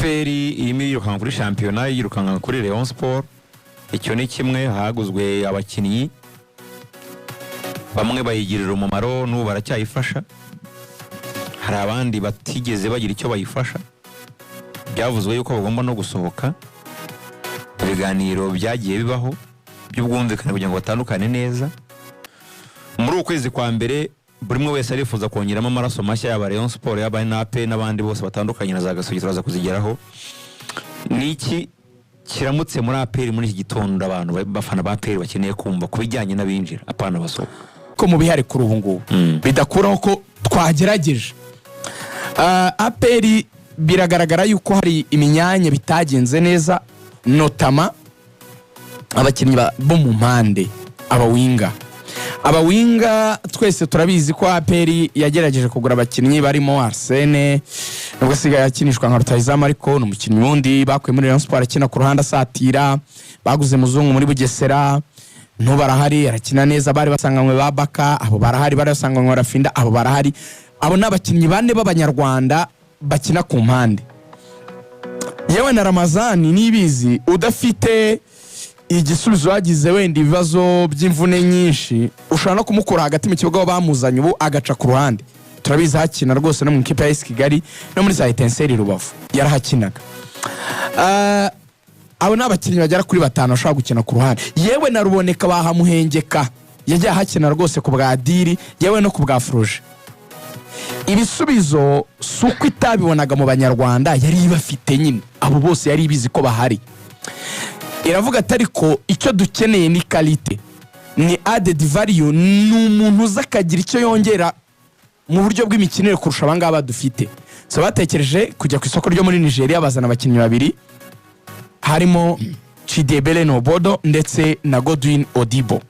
APR irimo yirukanka kuri shampiyona, yirukanka kuri Rayon Sport. Icyo ni kimwe. Haguzwe abakinnyi bamwe bayigirira umumaro, n'ubu baracyayifasha. Hari abandi batigeze bagira icyo bayifasha, byavuzwe yuko bagomba no gusohoka. Ibiganiro byagiye bibaho by'ubwumvikane kugira ngo batandukane neza. Muri uku kwezi kwa mbere buri umwe wese arifuza kongeramo amaraso mashya, yaba Rayon Sport, yaba NAP n'abandi bose batandukanye na za Gasogi, turaza kuzigeraho. Ni iki kiramutse muri APR muri iki gitondo abantu bafana ba APR bakeneye kumva ku bijyanye n'abinjira, apana basohoka? Ko mu bihari kuri ubu ngubu bidakuraho ko twagerageje. APR biragaragara yuko hari imyanya bitagenze neza, notamment abakinnyi bo mu mpande, abawinger. Abawinger twese turabizi ko APR yagerageje kugura abakinnyi barimo Arsene, nubwo asigaye akinishwa nka rutahizamu, ariko ni umukinnyi wundi bakuye muri Rayon Sport akina ku ruhande asatira. Baguze Muzungu muri Bugesera, n'ubu arahari, arakina neza. Bari basanganywe ba Baka, abo barahari. Bari basanganywe Barafinda, abo barahari. Abo ni abakinnyi bane b'Abanyarwanda bakina ku mpande. Yewe na Ramazani Nibizi udafite igisubizo, yagize wenda ibibazo by'imvune nyinshi, ushobora no kumukura hagati mu kibuga aho bamuzanye ubu agaca ku ruhande. Turabizi hakina rwose no mu ikipe ya AS Kigali no muri za Etincelles Rubavu yarahakinaga. Abo ni abakinnyi bagera kuri batanu bashobora gukina ku ruhande. Yewe na Ruboneka bahamuhengeka, yagiye ahakina rwose ku bwa Diri, yewe no ku bwa Froger. Ibisubizo si uko itabibonaga mu Banyarwanda, yari ibafite nyine, abo bose yari ibizi ko bahari. Iravuga ati: "Ariko icyo dukeneye ni qualité, ni added value, ni umuntu uza akagira icyo yongera mu buryo bw'imikinire kurusha abangaba dufite." So batekereje kujya ku isoko ryo muri Nigeria, bazana abakinnyi babiri harimo Chidiebere Nwobodo ndetse na Godwin Odibo.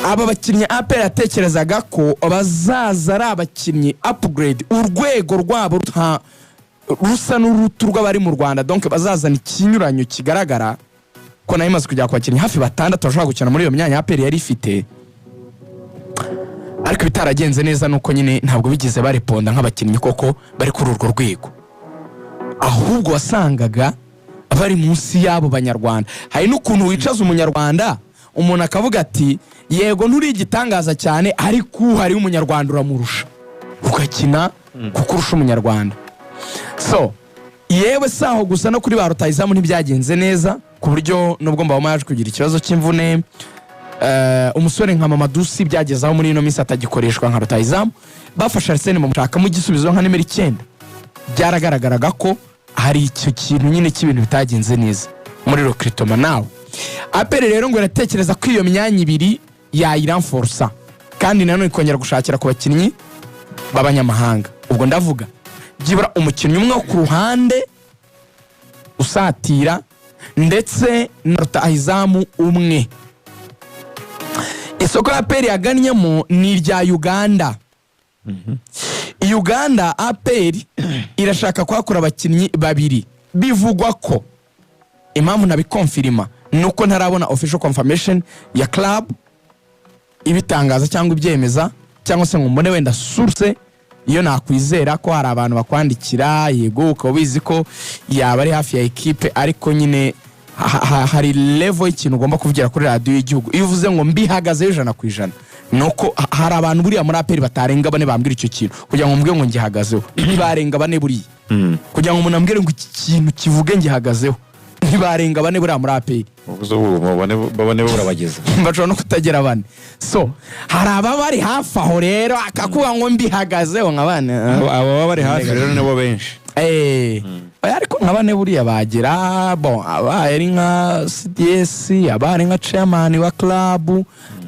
Aba bakinnyi APR yatekerezaga ko bazaza ari abakinnyi upgrade, urwego rwabo rusa n'urutu rw'abari mu Rwanda, donc bazazana ikinyuranyo kigaragara, ko nayo imaze kugera ku bakinnyi hafi batandatu bashobora gukina muri iyo myanya APR yari ifite. Ariko ibitaragenze neza nuko nyine ntabwo bigeze bareponda nk'abakinnyi koko bari kuri urwo rwego, ahubwo wasangaga bari munsi y'abo Banyarwanda. Hari n'ukuntu wicaza Umunyarwanda, umuntu akavuga ati: "Yego, nturi igitangaza cyane, ariko uhari Umunyarwanda uramurusha", ugakina kuko urusha Umunyarwanda. So yewe si aho gusa, no kuri ba rutahizamu ntibyagenze neza, ku buryo nubwo Mbawoma yaje kugira ikibazo cy'imvune, umusore nka Mamadou Sy byageze aho muri ino minsi atagikoreshwa nka rutahizamu. Bafashe Arsene bamushakamo igisubizo nka nimero 9. Byaragaragaraga ko hari icyo kintu nyine cy'ibintu bitagenze neza muri recrutement. Nawe APR rero ngo iratekereza ko iyo myanya ibiri yayiramforosa, kandi nanone ikongera gushakira ku bakinnyi b'abanyamahanga. Ubwo ndavuga byibura umukinnyi umwe wo ku ruhande usatira ndetse na rutahizamu umwe. Isoko ya APR yagannyemo ni irya Uganda. Uganda APR irashaka kuhakura abakinnyi babiri. Bivugwa ko, impamvu ntabikonfirima ni uko ntarabona official confirmation ya club ibitangaza cyangwa ibyemeza, cyangwa se ngo mbone wenda source iyo nakwizera. Ko hari abantu bakwandikira, yego, ukaba ubizi ko yaba ari hafi ya ekipe, ariko nyine hari level y'ikintu ugomba kuvugira kuri radiyo y'igihugu. Iyo uvuze ngo mbihagazeho 100%, ni uko hari abantu buriya muri APR batarenga bane bambwira icyo kintu kugira ngo mvuge ngo ngihagazeho. Ntibarenga bane buriya kugira ngo umuntu ambwire ngo iki kintu kivuge ngihagazeho. Ntibarenga bane buriya muri APR. Ubwo babone burabageza. Bashobora no kutagera bane. So hari ababa bari hafi aho rero akakuvuga ngo mbihagazeho, nka bane. Abo baba bari hafi rero nibo benshi. Oya, ariko nka bane buriya bagira bon, abaye ari nka CDS, abaye ari nka chairman wa club,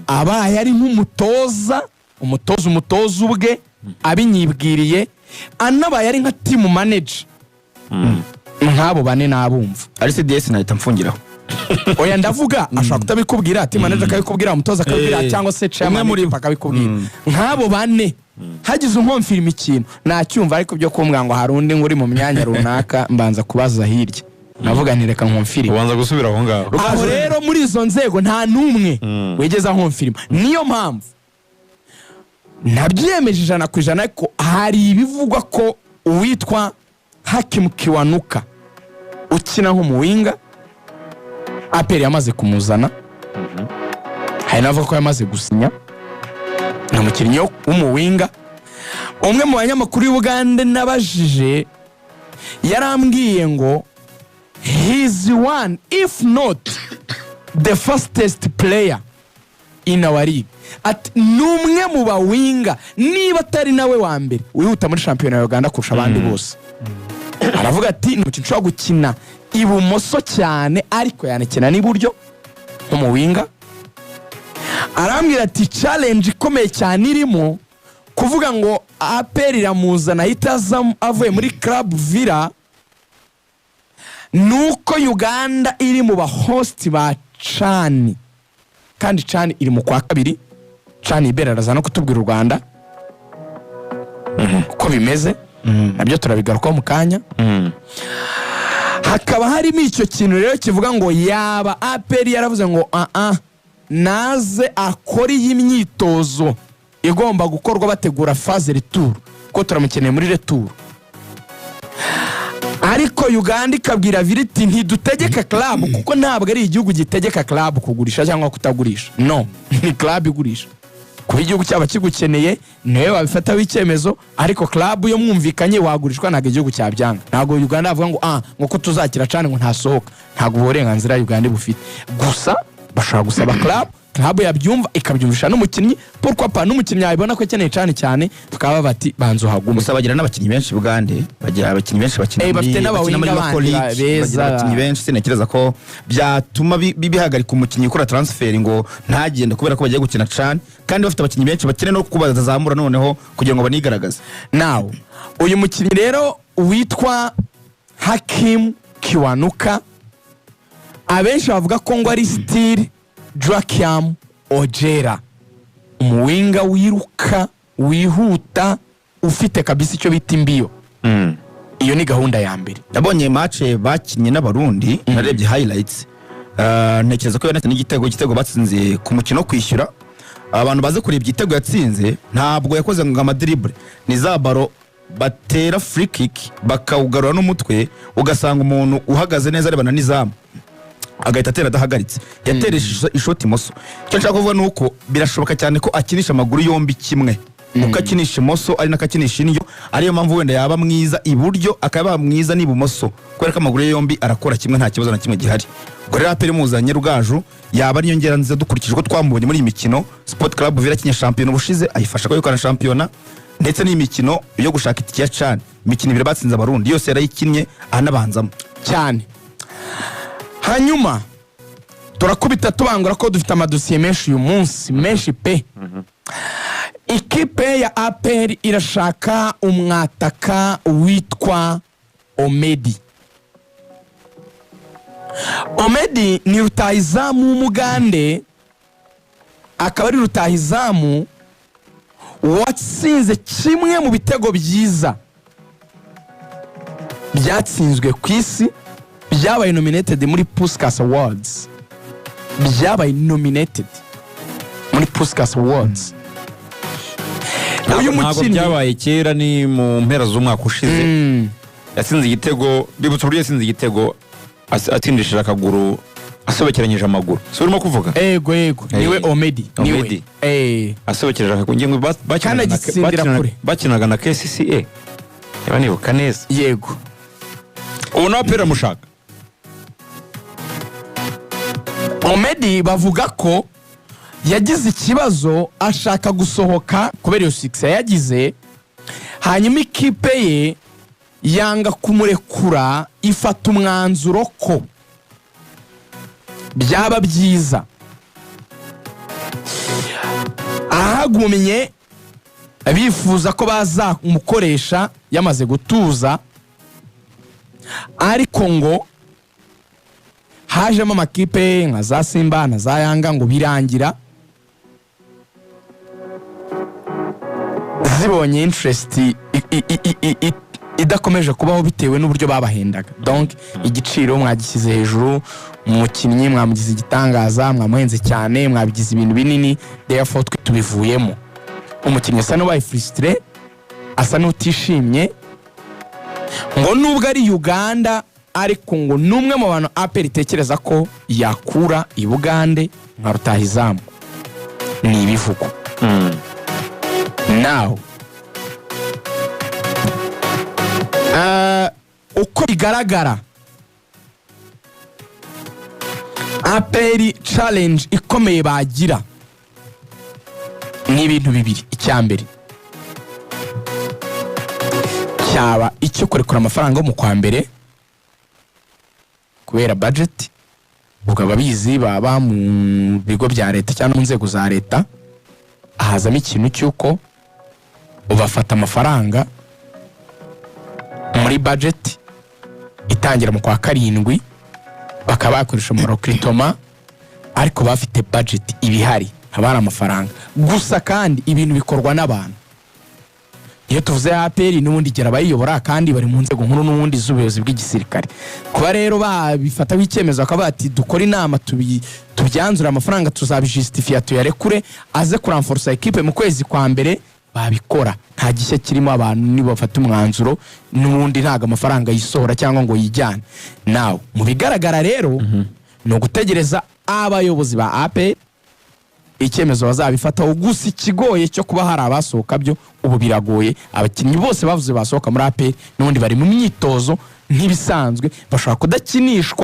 abaye ari nk'umutoza, umutoza ubwe abinyibwiriye, anabaye ari nka team manager, nk'abo bane nabumva. Ari CDS nahita mfungiraho. Oya, ndavuga ashobora kutabikubwira, team manager akabikubwira, umutoza akabikubwira, cyangwa se chairman Umwe muri bo. akabikubwira. Nk'abo bane hagize unkonfirima ikintu nacyumva, ariko byo kumbwira ngo hari undi ngo uri mu myanya runaka, mbanza kubaza hirya, navuga nti: "Reka nkonfirime." Ubanza gusubira aho ngaho. Aho rero muri izo nzego nta n'umwe wigeze ankonfirima, niyo mpamvu ntabyemeje 100%. Ariko hari ibivugwa ko uwitwa Hakimu Kiwanuka ukina nk'umuwinger. APR yamaze kumuzana, hari n'abavuga ko yamaze gusinya. Ni umukinnyi w'umuwinger. Umwe mu banyamakuru y'Ubugande nabajije yarambwiye ngo he's one, if not the fastest player in our league. Ati ni umwe mu bawinger, niba atari nawe wa mbere wihuta muri shampiyona ya Uganda kurusha abandi bose. Aravuga ati ni umukinnyi ushobora gukina ibumoso cyane, ariko yanakina n'iburyo nk'umuwinger. Arambwira ati challenge ikomeye cyane irimo kuvuga ngo APR iramuzana ahita aza avuye muri Club Villa, ni uko Uganda iri mu bahost ba CHAN, kandi CHAN iri mu kwa kabiri. CHAN ibera araza no kutubwira u Rwanda uko bimeze, nabyo turabigarukaho mu kanya. Hakaba harimo icyo kintu rero kivuga ngo yaba APR yaravuze ngo aa naze akore iyi myitozo igomba gukorwa bategura phase retour, ko turamukeneye muri retour. Ariko Uganda ikabwira Villa iti ntidutegeka club, kuko ntabwo ari igihugu gitegeka club kugurisha cyangwa kutagurisha. No ni club igurisha. Kuba igihugu cyaba kigukeneye niwe wabifataho icyemezo, ariko club yo mwumvikanye wagurishwa, ntabwo igihugu cyabyanga. Ntabwo Uganda yavuga ngo ah, ngo ko tuzakira cyane ngo ntasohoka. Ntabwo ubu burenganzira Uganda bufite. Gusa bashobora gusaba club, club yabyumva ikabyumvisha n'umukinnyi, pourquoi pas n'umukinnyi yabibona ko akeneye cyane cyane, bakaba bati banza uhagume. Gusa bagira n'abakinnyi benshi. Bugande bagira abakinnyi benshi bakina Bafite bakina muri n'abawinger local bandi league, beza. bagira abakinnyi benshi. Sintekereza ko byatuma bihagarika umukinnyi ukora transfer ngo ntagende kubera ko bagiye gukina CHAN, kandi bafite abakinnyi benshi bakeneye no kubazamura noneho kugira ngo banigaragaze. Nawe uyu mukinnyi rero witwa Hakim Kiwanuka, abenshi bavuga ko ngo ari style Joakim Ojera, umuwinger wiruka, wihuta, ufite kabisa icyo bita imbiyo. Iyo ni gahunda ya mbere. Nabonye match bakinnye n'Abarundi, narebye highlights. Ntekereza ko yanatse n'igitego, igitego batsinze ku mukino wo kwishyura. Abantu baze kureba igitego yatsinze, ntabwo yakoze ngo amadribble, ni za ballon batera free kick bakawugarura n'umutwe, ugasanga umuntu uhagaze neza arebana n'izamu agahita atera adahagaritse, yateresheje ishoti imoso. Icyo nshaka kuvuga ni uko birashoboka cyane ko akinisha amaguru yombi kimwe, uko akinisha imoso ari nako akinisha indyo. Ariyo mpamvu wenda yaba mwiza iburyo akaba mwiza n'ibumoso, kubera ko amaguru ye yombi arakora kimwe, nta kibazo na kimwe gihari. Ubwo rero APR muzanye Rugaju yaba ari inyongera nziza dukurikije uko twamubonye muri iyi mikino. Sport Club Villa yakinye shampiyona ubushize, ayifasha kwegukana shampiyona, ndetse n'imikino yo gushaka itike ya CHAN, imikino ibiri batsinze Abarundi yose yarayikinnye anabanzamo. Cyane. Hanyuma turakubita tubangura ko dufite amadosiye menshi uyu munsi, menshi pe. Ikipe ya APR irashaka umwataka witwa Omedi. Omedi ni rutahizamu w'Umugande, akaba ari rutahizamu watsinze kimwe mu bitego byiza byatsinzwe ku isi, byabaye nominated muri Puskas Awards, byabaye nominated muri Puskas Awards. Uyu Ntabwo mukinnyi byabaye kera, ni mu mpera z'umwaka ushize. Yatsinze igitego, bibutsa uburyo yatsinze igitego atsindishije akaguru, asobekeranyije amaguru, si urimo kuvuga? Ego, niwe. Omedi niwe. Omedi. Asobekereje akaguru, ngingo Kandi agitsindira kure. Bakinaga na KCCA niba nibuka neza. Yego. Ubu nawe APR amushaka. Omedi bavuga ko yagize ikibazo ashaka gusohoka kubera iyo succès yagize, hanyuma ikipe ye yanga kumurekura, ifata umwanzuro ko byaba byiza ahagumye, bifuza ko bazamukoresha yamaze gutuza. Ariko ngo hajemo amakipe nka za Simba na za Yanga, ngo birangira zibonye interest idakomeje kubaho bitewe n'uburyo babahendaga. Donc igiciro mwagishyize hejuru, umukinnyi mwamugize igitangaza, mwamuhenze cyane, mwabigize ibintu binini, therefore twe tubivuyemo. Umukinnyi asa n'ubaye frustré, asa n'utishimye. Ngo nubwo ari Uganda, ariko ngo ni umwe mu bantu APR itekereza ko yakura i Bugande nka rutahizamu. Ni ibivugwa. Nawe uko bigaragara, APR challenge ikomeye bagira ni ibintu bibiri. Icya mbere cyaba icyo kurekura amafaranga yo mu kwa mbere kubera budget. Ubwo ababizi baba mu bigo bya leta cyangwa mu nzego za leta, hazamo ikintu cy'uko bafata amafaranga muri budget itangira mu kwa karindwi, bakaba bakoresha mu recrutement, ariko bafite budget ibihari, haba hari amafaranga gusa. Kandi ibintu bikorwa n'abantu. Iyo tuvuze APR, n'ubundi igera abayiyobora kandi bari mu nzego nkuru n'ubundi z'ubuyobozi bw'igisirikare. Kuba rero babifataho icyemezo bakavuga ati: "Dukore inama, tubyanzure, amafaranga tuzabijusitifiya, tuyarekure aze kuramforosa ekipe mu kwezi kwa mbere," babikora, nta gishya kirimo. Abantu nibafata umwanzuro, n'ubundi ntabwo amafaranga yisohora cyangwa ngo yijyane. Nawe mu bigaragara rero ni ugutegereza abayobozi ba APR icyemezo bazabifataho. Gusa ikigoye cyo kuba hari abasohoka byo ubu biragoye. Abakinnyi bose bavuze basohoka muri APR n'ubundi bari mu myitozo nk'ibisanzwe, bashobora kudakinishwa.